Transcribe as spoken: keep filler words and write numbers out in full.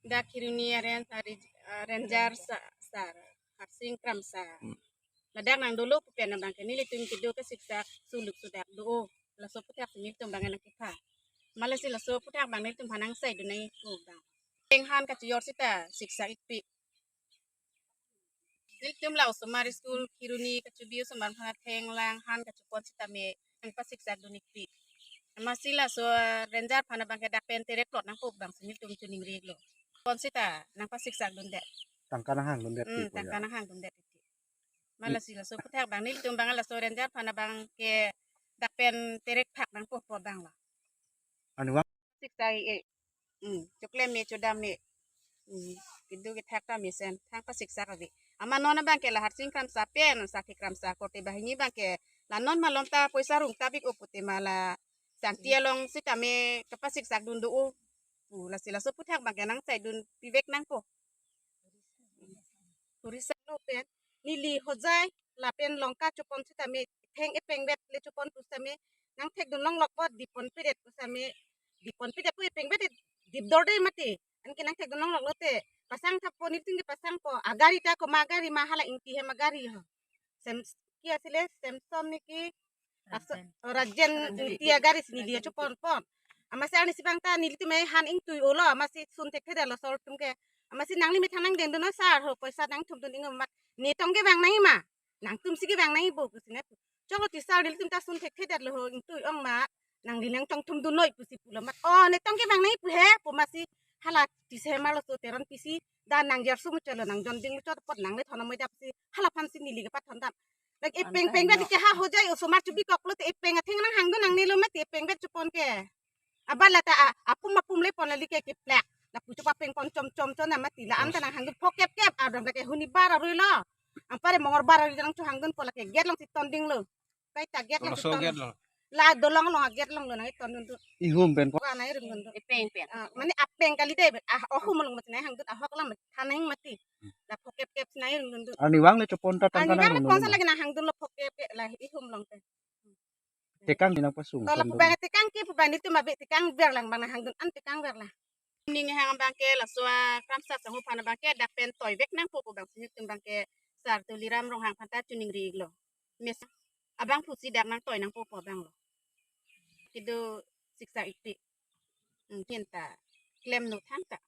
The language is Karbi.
Dak Kheroni a-range, a-range, a-ranger sa-, sar, Harsing Kramsa. Hmm. Ladak nangdolo pu pen abang ke nelitum kedo ke siksak suluk sudak do. Laso aphuthak si nelitum abang nangkepha. Malasi laso aphuthak abang nelitum aphan nangsaidun nangji pu abang. Thenghan kachijor sita siksak ikpik. Nelitum la osomar school Kheroni kachobi osomar aphan thenglang han kachopon sitame nangpasiksakdun ikpik. Amatsi laso ranger aphan abang ke dak pen terek plot nangpo pu abang si nelitum choningri lo. Pon sita nangpasiksakdundet. Tangka nanghangdundet Hmm, ti ko tangka ya. Nanghangdundet ti. Malasi laso aphuthak abang nelitum abang laso ranger aphan abang ke dak pen terek phak nangpo pu abang lo. Anwang. Siksak e. Hmm, choklem me chodam me. Hmm, kedo kethak ta mesen, thang pasiksak ave. Amat non abang ke la Harsing Kramsa pen, Sakhi Kramsa korte banghini abang ke la non malom ta poisa rung tabik o pute ma la Sangti along sitame kapasiksakdun do o. Pu lasi laso aphuthak abang ke nangsaidun pivek nangpo. Kurisa lo pen, neli Hojai lapen Longka chopon sitame, theng epengvet le chopon pusitame nangthekdun longlok po, dipon pedet pusitame, dipon pedet pu epengvet dipdorde mati. Anke nangthekdun longlok lote pasang thappo, nelitum ke pasangpo, agari ta komat agari ma, hala Ingti hem agari ho. Sem, ki asile, Samson niki, Aso-, Rajen. Oh, Rajen Rajen. Ingti agari si neli Rajen. Chopon pon. Amatsi arnisi abang ta nelitum me han ingtui olo, amatsi sun thekthedetlo sir atum ke. Amatsi nangli methang nangdengdun o sir ho, poisa nangthumdun ingo mat. Ne tong kevang nangji ma, nangtum si kevang nangji bo pusi ne pu. Choklo ti sir, nelitum ta sun thekthedetlo ho, ingtui ong ma, nangli nangchongthumdun noi pusi pulo mat. Oh, ne tong kevang nangji pu he pu amatsi hala ti se marlo so Teronpi si, dak nang jersu muchotlo, nang jonding muchot apot nang le thon amoi dap si, hala aphan si neli kepathondam. Lake epeng peng bet ke ha Hojai osomar chobikoklo te epeng atheng nanghangdun nangne lo mati epeng bet chopon ke. Abang la ta a-, apum apum le pon la like keplak. Lapu chopapeng pon chom chom chom na mati la-an ta nanghangdun phokep kep, adon lake honibar arui lo. Anpar Mongolbar arui nangchohangdunpo, lake gate along si tondinglo. Kaita gate along si Laso ton. Gate along. La dolong along a-gate along lo nangtondun tu. Ihum pen ko. Ko nangdundun. Epeng pen. Ah, mane apeng kali dei, ah, ohum along mati nanghangdun, ahok alam thaneng mati. La phokep kep si nangdundun. Arnivang le chopon ta tangka. Arnivang le nanglong. Ponsa lagi nanghangdunlo phokep kep la ihum along te. Tekang di nangpasung. Kalau tondun. Pubang tekang ke, pubang nelitum abi tekang ver lang abang nanghangdun, an tekang ver lang. Ning hang abang ke laso a-Kramsa Sangho aphan abang ke dak pen toivek nangpo pu abang si nelitum abang ke sar Tuliram Ronghang aphan ta choningri lo. Mes abang pusi dak nangtoi nangpo pu abang lo. Kedo siksak ikpik. Hmm, kinta klemnon thangta.